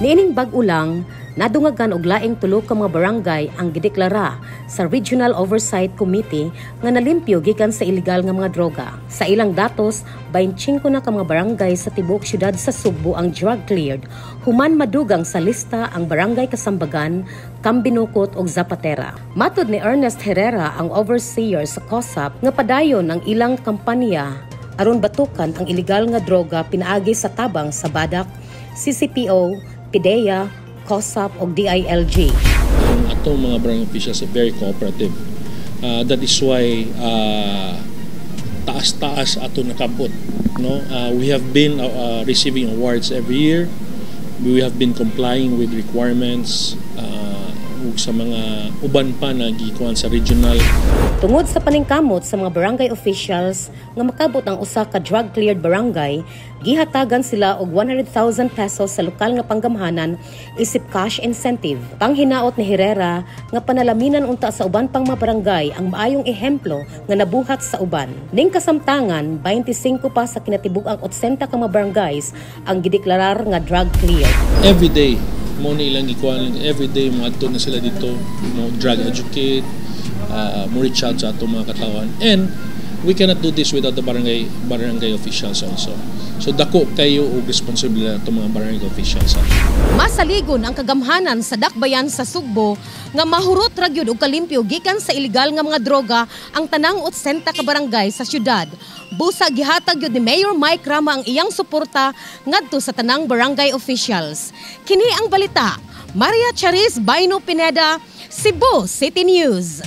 Niining bag-o lang, nadungagan og laing tulo ka mga barangay ang gideklara sa Regional Oversight Committee nga nalimpyo gikan sa ilegal nga mga droga. Sa ilang datos, 25 na ka mga barangay sa tibuok syudad sa Sugbo ang drug cleared human madugang sa lista ang Barangay Kasambagan, Cambinukot ug Zapatera. Matod ni Ernest Herrera, ang overseer sa COSAP, nga padayon ang ilang kampanya aron batukan ang ilegal nga droga pinaagi sa tabang sa BADAC, CCPO, PDEA, COSAP ug DILG. Ang atong mga barangay officials are very cooperative. That is why taas-taas ato nakabot, no? We have been receiving awards every year. We have been complying with requirements ug sa mga uban pa na gikuan sa regional. Tungod sa paningkamot sa mga barangay officials nga makabot ang usa ka drug cleared barangay, gihatagan sila og 100,000 pesos sa lokal nga panggamhanan isip cash incentive. Panghinaot ni Herrera nga panalaminan unta sa uban pang mga barangay ang maayong ehemplo nga nabuhat sa uban. Ning kasamtangan, 25 pa sa kinatibuk-ang 80 ka mga barangays ang gideklarar nga drug cleared. Every day mo ni ilang gikuan, every day mo adto na sila dito, mo drug educate, mo reach out sa atong mga katawan, and we cannot do this without the barangay officials also. So dako kayo og responsibilidad atong mga barangay officials. Masaligon ang kagamhanan sa dakbayan sa Sugbo nga mahurot ra gyud og kalimpyo gikan sa ilegal nga mga droga ang tanang 80 ka barangay sa syudad. Busa gihatag gyud ni Mayor Mike Rama ang iyang suporta ngadto sa tanang barangay officials. Kini ang balita. Maria Charis Baino Pineda, Cebu City News.